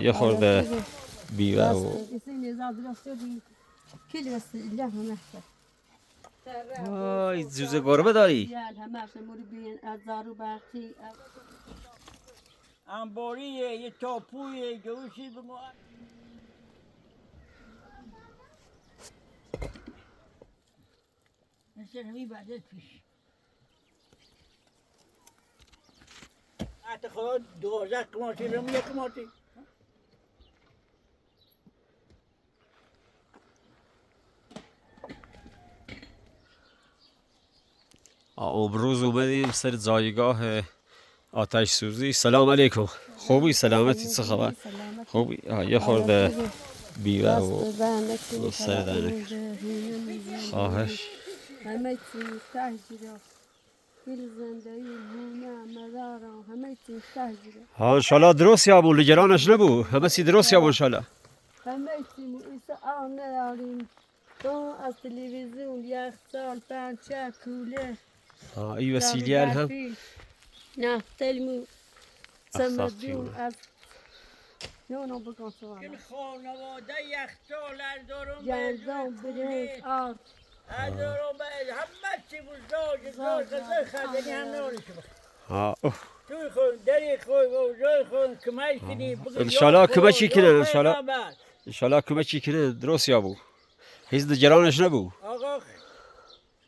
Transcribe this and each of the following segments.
یه خورده بیوه و وای زوزه گربه داری. انباریه یه تاپویه گوشی بگو. مثل همی بعد پیش حتی خدا 12 کماتی رو یک کماتی. امروز اومدیم سر جایگاه آتش سوزی. سلام علیکم. خوبی؟ سلامتی؟ چه خبر؟ خوبی؟ یه خورده بیوه و سر دانک. خواهش. همه چی مستهجره. كل زندگی هونه مدارا همه چی مستهجره. ها انشالله درست یا بو نگرانش نبو. همه چی درست یا بو انشالله. همه چی ایسا آن نداریم. تو از تلویزیون یخچال پنچه کوله. ها ای وسیله هم. نه تلمو سمدون از نه نه بکن سوال. کل خانواده یخچال از دارم گندم برنج آرد از دارم همه چی بود. زاج زاج زاج خزنی هم نداری. ها توی خون دری خون و جای خون کمک کنی. انشالله کمکی کنن. انشالله انشالله کمکی کنن. درست یا بو هیچ نگرانش نبو. آقا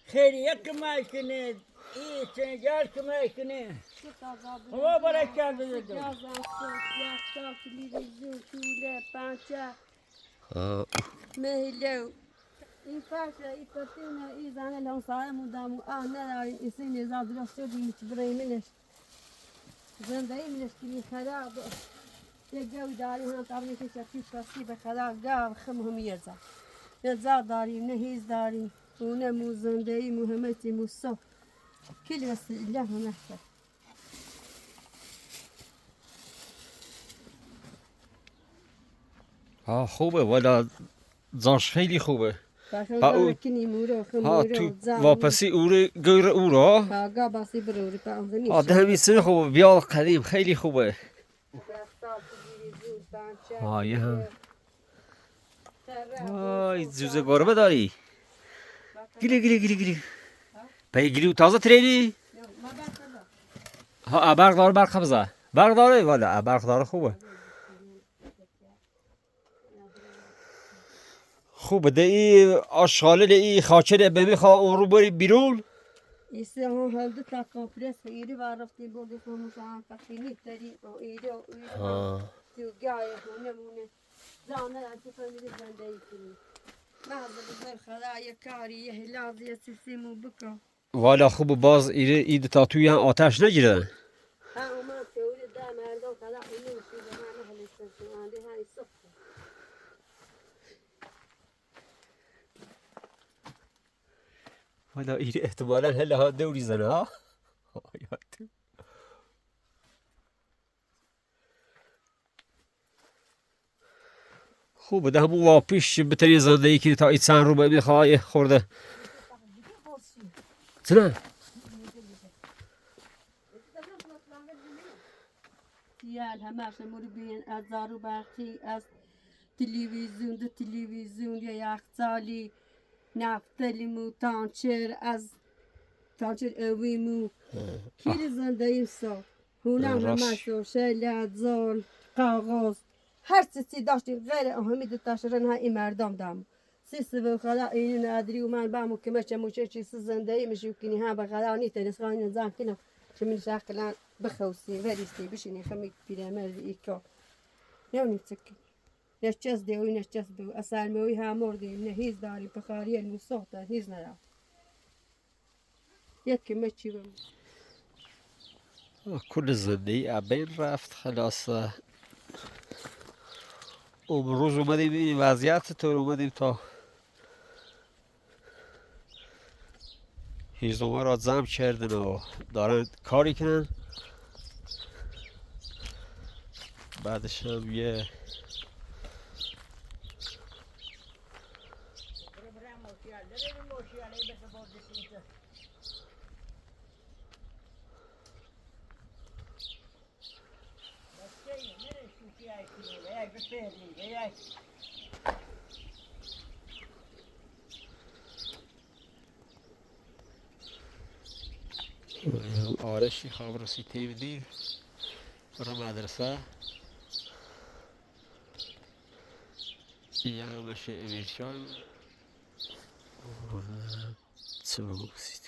خیریه کمک کنه. ای سنجار کمک کنه. هوا برکت بده. یخچال تلویزیون کوله پنچه مهلو این فرشه این پتونه این زنه لون سایه مودم و آه نداریم. این سینه زاد درست شدیم برای منش زندگی منش کنی خراب. یه گوی داریم هم طبعا که شفیف پسی به خراب گاو خم هم یزا نه داریم نه هیز داریم و نه مو زندگی مو همه چی مو صف كل بس الله نحسن. ها خوبه والا زاش خیلی خوبه. ها تو واپسی اوره گیر اورا. ها ده همین خوبه بیال قدیم خیلی خوبه. ها یه هم. وای زوزه گربه داری. گلی گلی گلی گلی. پی گلی تازه ترینی؟ ها برق داره برق بزن. برق داره والا برق داره خوبه. خوبه ده ای آشغاله ده ای خاچه ده بمیخوا اون رو بری بیرون. ایسه هم هلده تا کمپرس ایری وارفتی بودی خموش هم تخینی تری و ایری و ایری تو گای خونه مونه زانه از فهمیدی زندگی کنی. محض بزر خدا یه کاری یه هلاز یه سیسیمو بکن. والا خوب باز ایره اید تا توی هم آتش نگیره. ها اومد توری ده مردم خدا اینو شده من اهل سنتی های صف. والا ایره احتمالا هلا ها دوری زنه ها. خوب ده همون واپیش بتنی زندگی کنی تا ایتسان رو بمیخواه خورده. چرا؟ یال همش مربین از زارو برقی از تلویزیون دو تلویزیون یا یخچالی نفتلی تانچر از تانچر اویمو کلی زندگیم سا هونم همش و شلت زال کاغذ هر چیزی داشتیم غیر اهمیت تاشرن ها این مردم دام سیس به خدا این ندری و من بامو که مچه موچه چیز زندگی میشه کنی ها به خدا نیت نسخان نظام کنم چه من شاکلان بخوسی وریستی بشینی خمی پیرمرد ایکا نونی تک نشچس دی و نشچس بو اصل موی ها مردیم نه هیز داری بخاری المصوت هیز ندار یکی مچی بم. کل زندگی بین رفت خلاص. امروز اومدیم این وضعیت طور اومدیم تا هیزم را جمع کردن و دارن کاری کنن. بعدش هم یه آرشی خواب رسیده بدیم برای مدرسه. یه همشه امیرشای و چه بگوسید.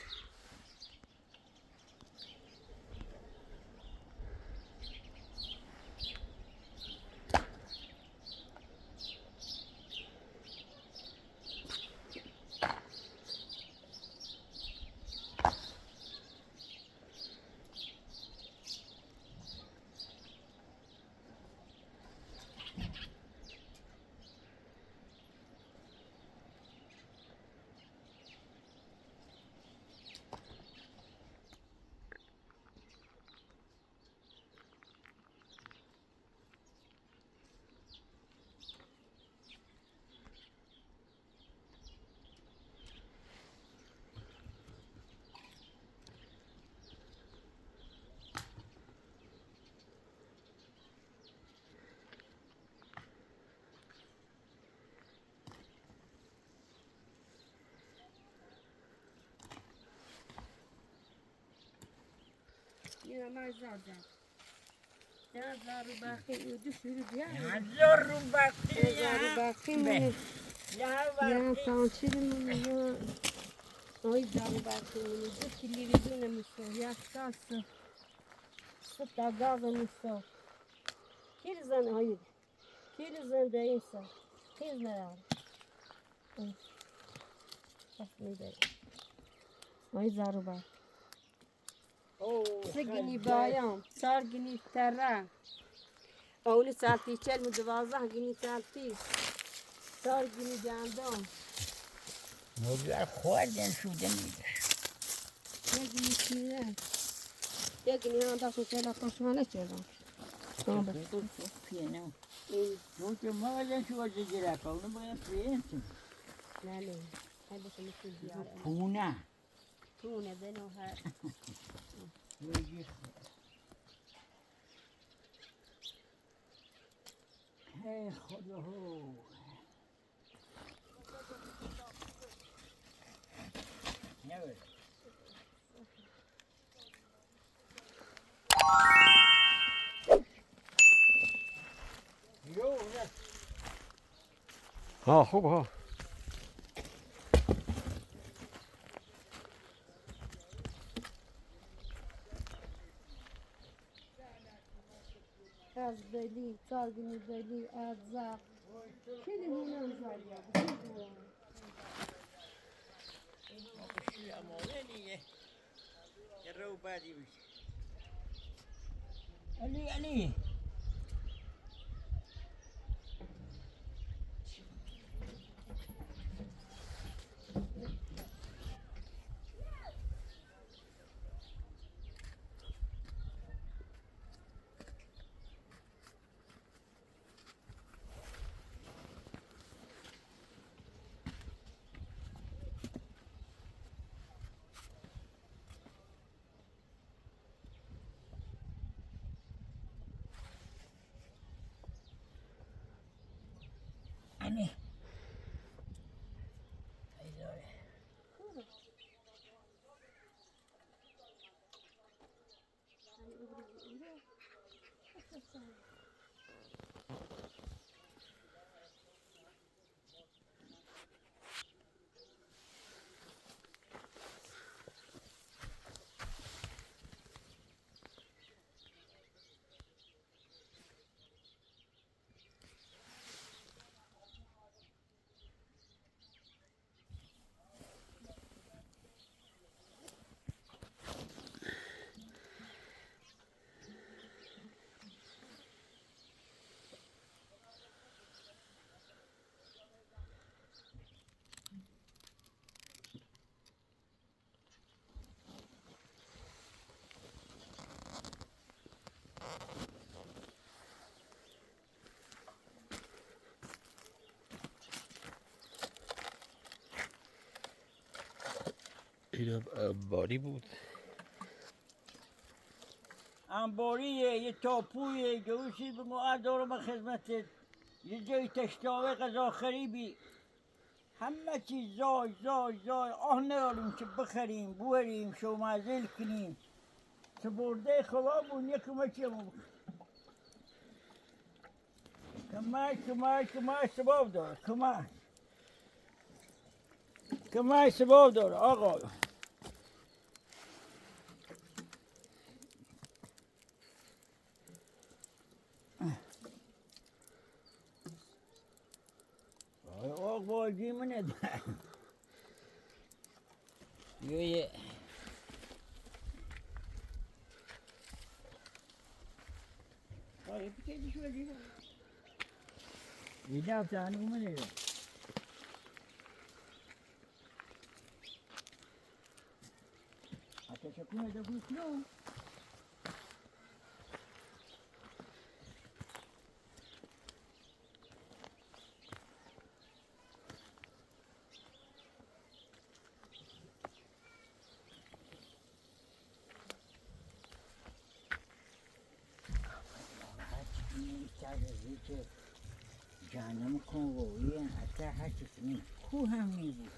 سجني بايام صار جني ترى أولي سالتي شل مدوازه جني سالتي صار جني جاندون موضوع خوردن شو دنيش يا جني كيران يا جني هذا شو كلا طشمانة كذا لا لا هذا شو مثل تونة تونة بنوها ای خدا ها خوب ها از بلی چارگنی بلی ارزا كل هنا زايا علي علي علي اینم انباری بود. انباریه، یه تاپویه، گوشی بگو دارم خدمتت. یه جای تشتاوه غذا خریبی همه چیز زای زای زای آه نداریم که بخریم بوریم شو معزل کنیم سپرده خدا بود یکم چیه کمک کمک کمک سباب داره کمک کمک سباب داره آقا. آقا منه یه یه دفعه منه. حتی شکونه دفعه کلو جانم کنگویی حتی هشت کو هم می بود.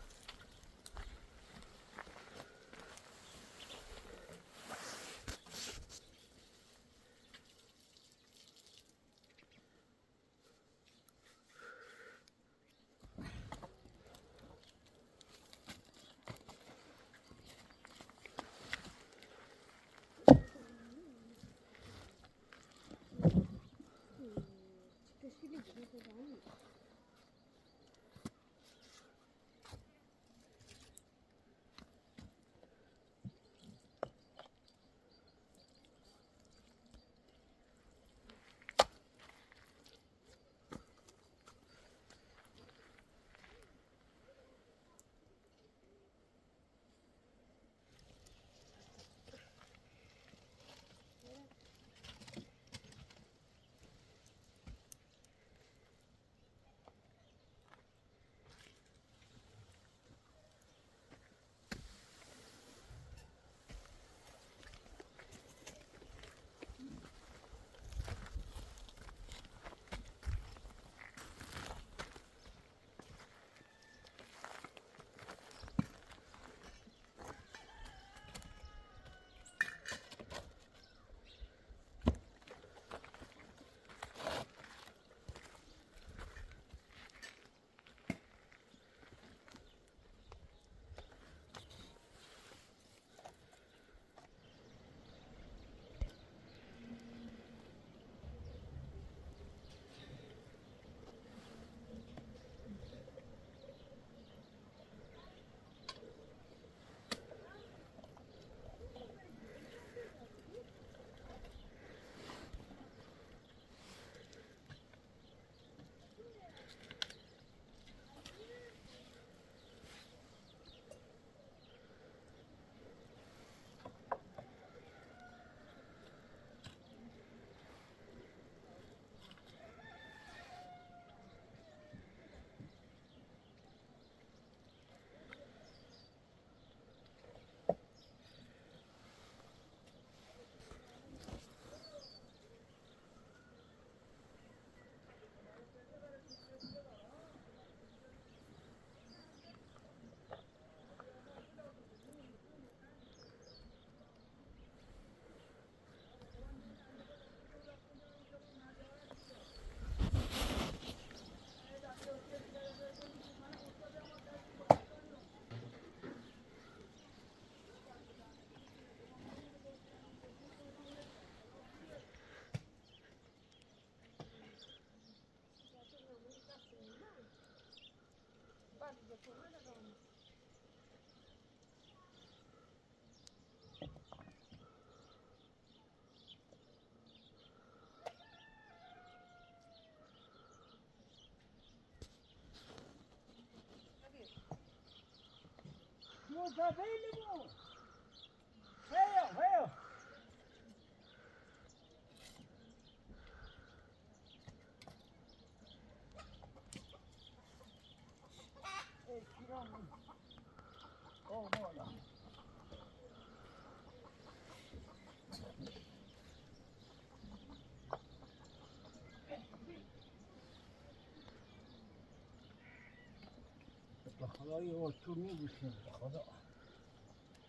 به خدا یه بار تو میبوسیم به خدا.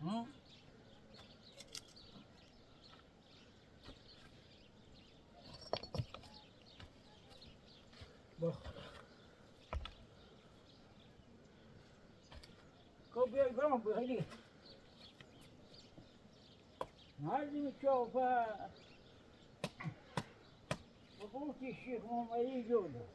ها؟ به خدا. خب بیای برام بخیلی. هرزی چاپه. بقولت الشيخ محمد جوده.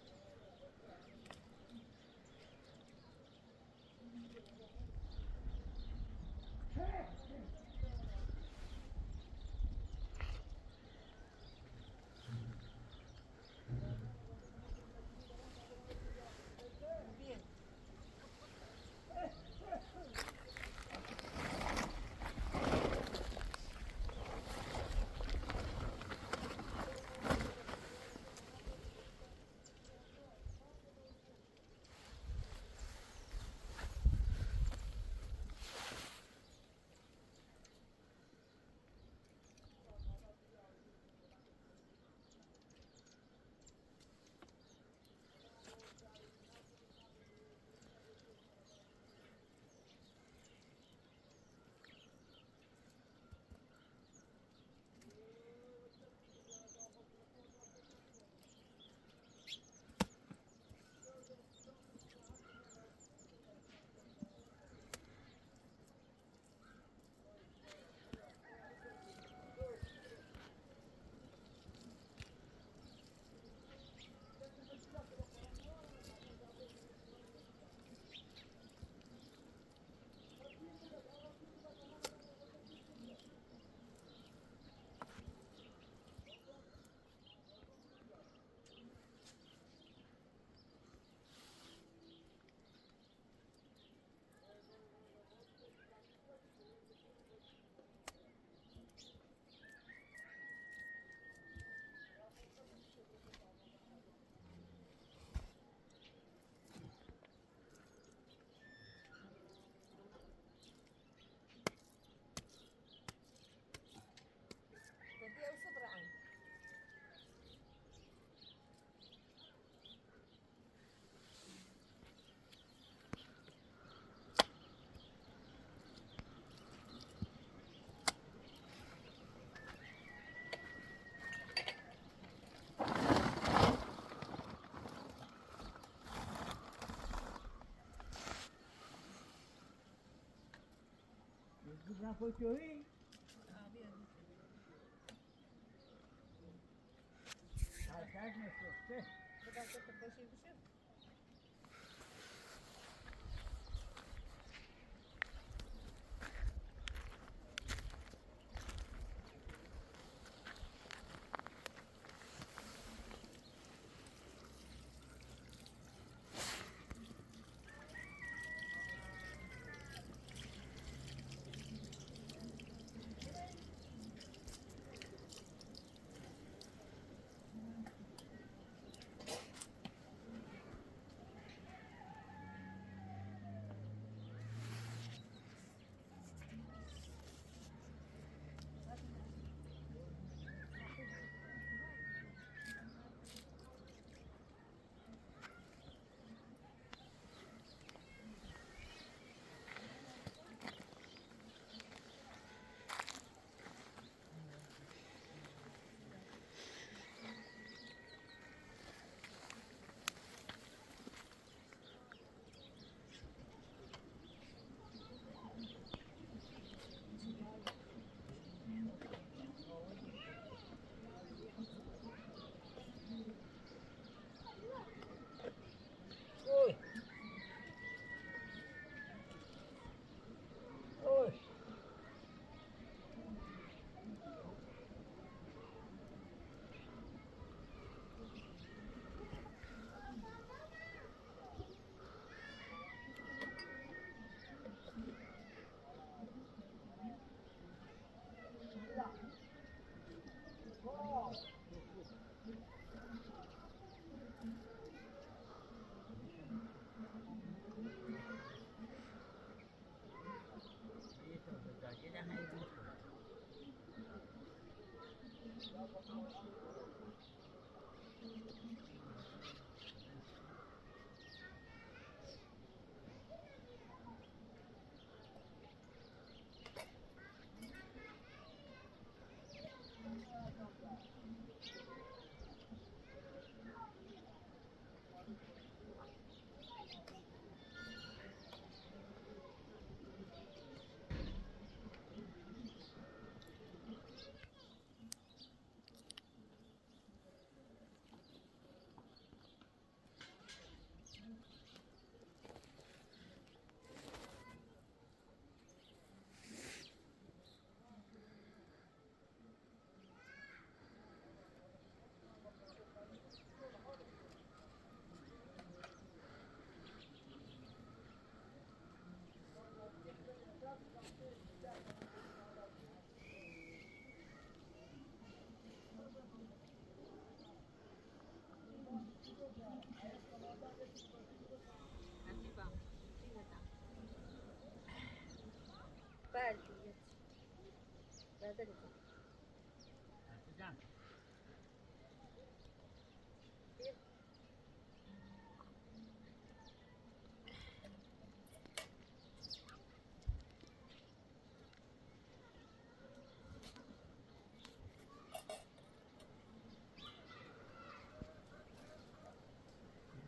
کجایی؟ حرکت نشسته.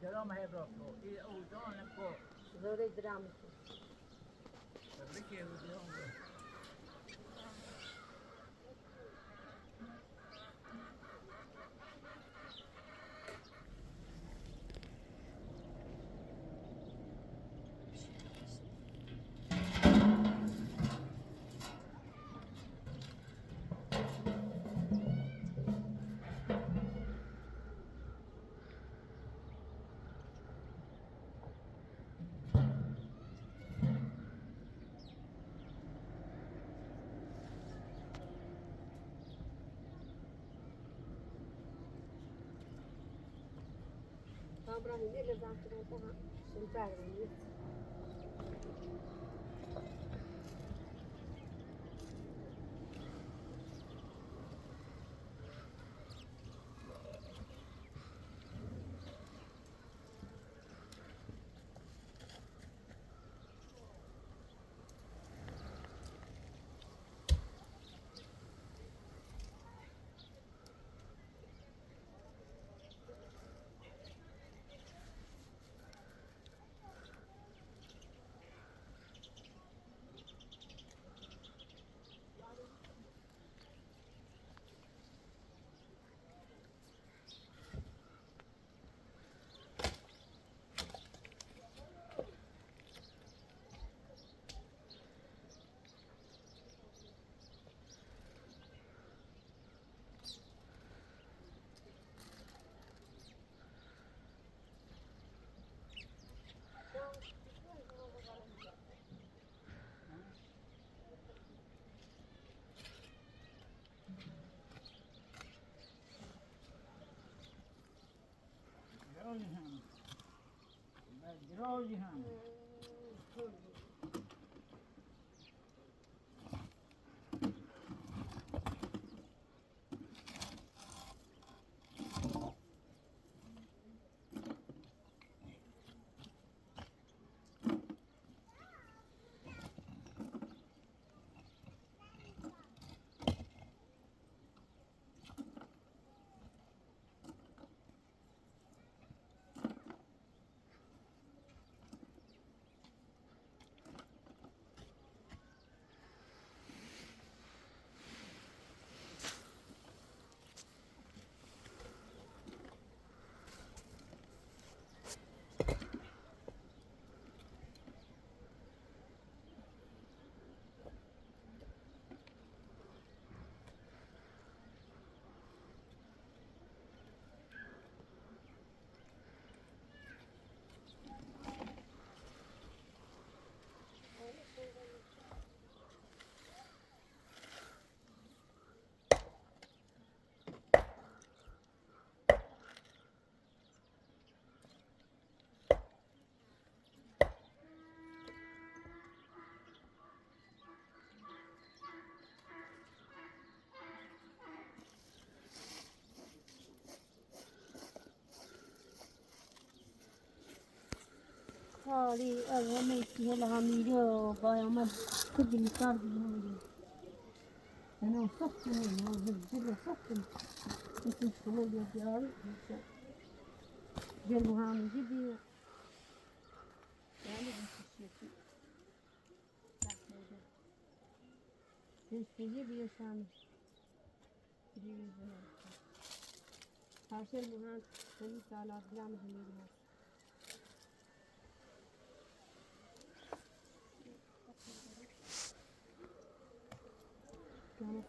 درام هی براکو ای او دان کو زوری درام تبریک او درام. ابراهيم إلا زعما شنتار. درازی هم هذه الرميتي العميلة بايا كل اللي صار بالهمية أنا وصفت منه وصفت انت شمول يا دياري جلوها من جدي يعني بنت الشيخ شامل هاشم مهان سنة على أقلام هميرها كانت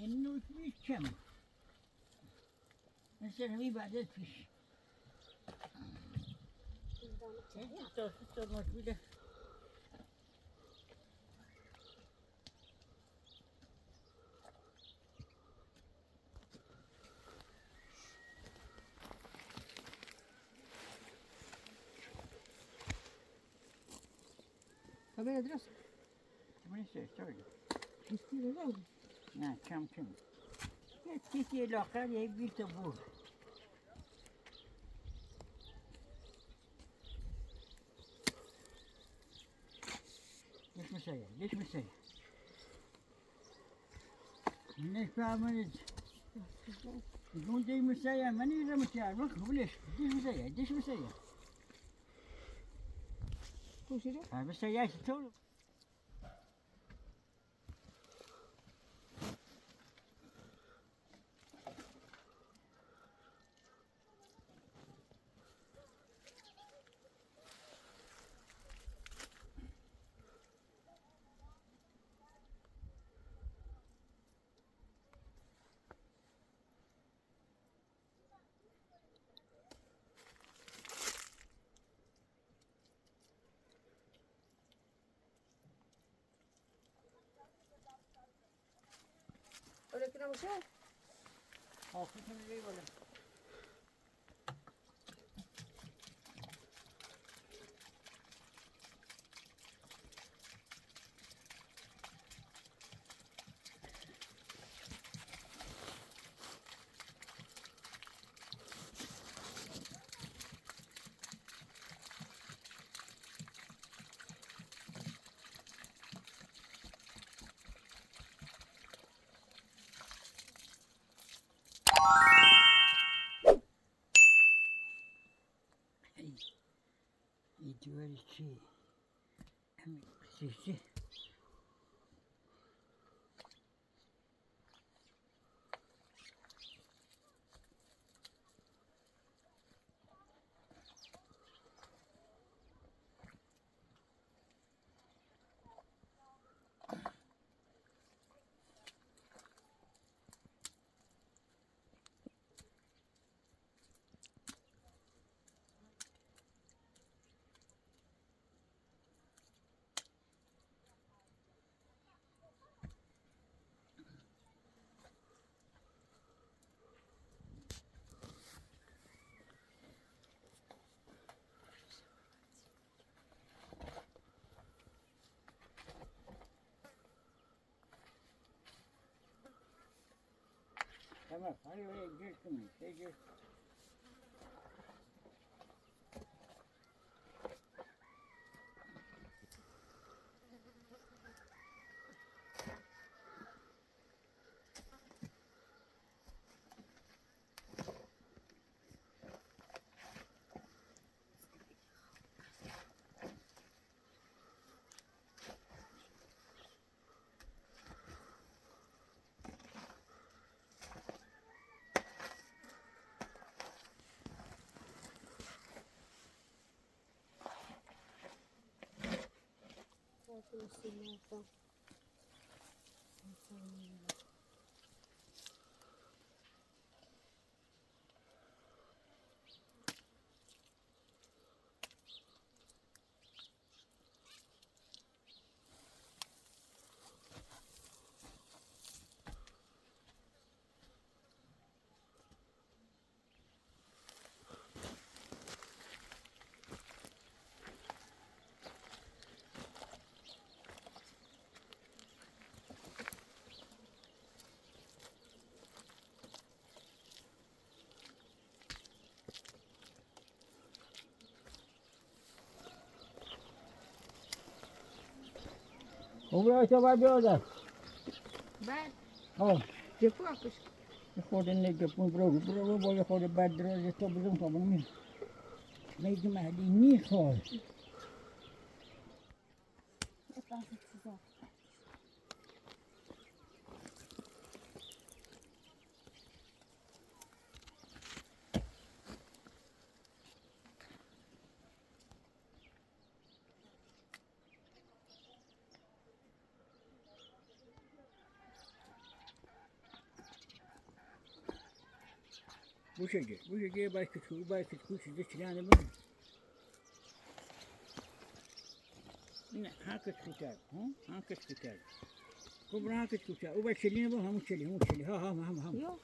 إنه مش كم مثلا هي بعدين فيش 6 6 طب درست 8 كتير نه کم کم یه تیتی الاخر یه بیت بود. ليش مسيح؟ ليش مسيح؟ ليش فاهمني؟ يقول دي مسيح ماني إذا مسيح ليش؟ ليش مسيح؟ ليش مسيح؟ كوشري مسيح تقول ولكن مش دوار چی؟ چی؟ تمام هاي جيش كمي جيش. او تو باید بیادر. بعد خب جفو آکش. یه خورده نگپون برو برو با یه خورده بعد دراز تا بزن تا بزن میگه مهدی نیخواد. بوشگه باید کچو باید کچو چیزه چیزه بون نه ها کچو کرد ها کچو کرد خب ها کچو کرد او باید چلی نبون همون چلی همون چلی ها ها هم هم ها.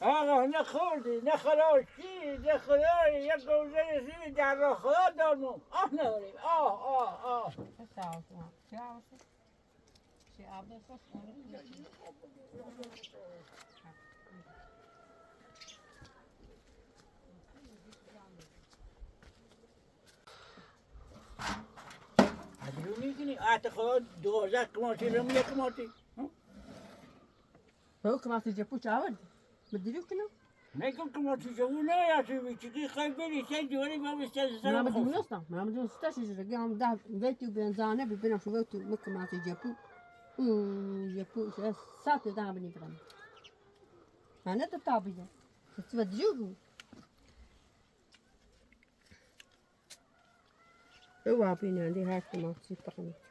آقا نه خوردی نه خلاصی نه خدایی یک گوزه رسیدی در راه خدا دارمون آه نداریم آه آه آه. رو میکنی آت خدا 12 کماتی رم یک کماتی هو کماتی جپو چاورد مدري كنا نكون كماتی جو نه یا چی چی خیلی بری سه جوری با بسته ما بدي نصنا ما بدي نستاش يجي ده بيتي وبينزانه ببنا شو بيتي مكماتي جپو جپو سات ده بني برام انا تطابيه تتوديو هو بينا عندي هاك ما تطقني.